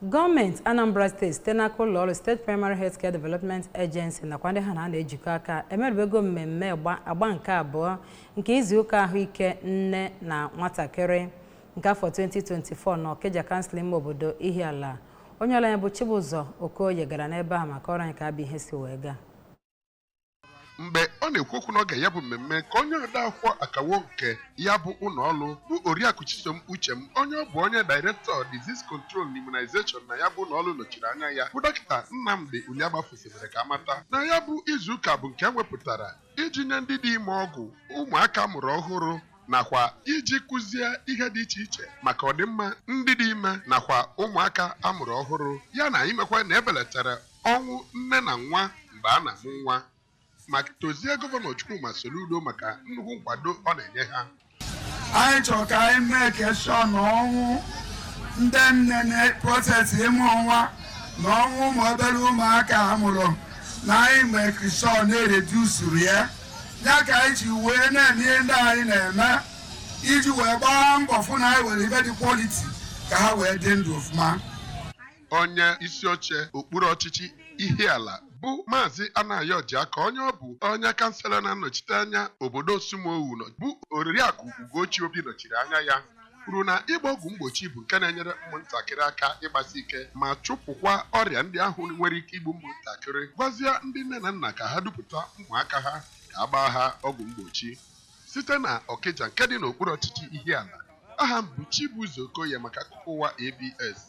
Gọọmenti Anambra Steeti, site n'aka ụlọọrụ State Primary Healthcare Development Agency nakwa ndị ha na ha na-ejikọ aka, emerubego mmemme agba nke abụọ nke izuụka ahụike nne na nwatakịrị nke afọ 2024 n'Ọkịja, kansụl ime obodo Ihiala. Onye ọrụ anyị bụ Chibụzọ Okoye gara n'ebe ahụ maka ọrụ anyị ka abịa ihe si wee gaa. Mgbe ọ na-ekwu okwu n'oge ya bụ mmemme, ka onye odeakwụkwọ akawo nke ya bụ ụlọ ọrụ, bụ Oriakụ Chisom Uchem, onye ọ bụ onye Director Disease Control na Immunization na ya bụ ụlọ ọrụ nọchiri anya ya, bụ Dọkịta Nnamdi Uliagbafuse, mere ka amata na ya bụ izuụka bụ nke ewepụtara iji nye ndị dị ime ọgwụ, ụmụaka mụrụ ọhụrụ, nakwa iji kụzie ihe dị iche iche maka ọdịmma ndị dị ime nakwa ụmụaka amụrụ ọhụrụ, ya na imekwa na ebelatara ọnwụ nne na nwa mgbe a na-amụ nwa, ma tozie Gọvanọ Chukwuma Soludo maka nnukwu nkwado ọ na-enye ha. Anyị chọrọ ka anyị mee ka sure na ọnwụ ndị nne na process ịmụ nwa na ọnwụ ụmụ obere ụmụaka a mụrụ, na anyị mee ka sure na-eredusuru ya. Ya ka anyị ji wee na-eme ihe ndị anyị na-eme iji wee gbaa mbọ fụ na anyị were ibe dị quality ka ha wee dị ndụ ọfụma. Onye isi oche okpuru ọchịchị Ihiala, bụ Maazị Anayo Jiaka, onye ọ bụ onye councillor na-anọchite anya obodo Osumowu, bụ Oriakụ Ugochi Obi nọchiri anya ya, kwuru na ịgba ọgwụ mgbochi bụ nke na-enyere ụmụntakịrị aka ịgbasi ike ma chụpụkwa ọrịa ndị ahụ nwere ike igbu ụmụntakịrị, gwazie ndị nne na nna ka ha dupụta ụmụaka ha ka a gbaa ha ọgwụ mgbochi. Site na Ọkịja nke dị n'okpuru ọchịchị Ihiala, aha m bụ Chibuzo Okoye maka akụkọ ụwa ABS.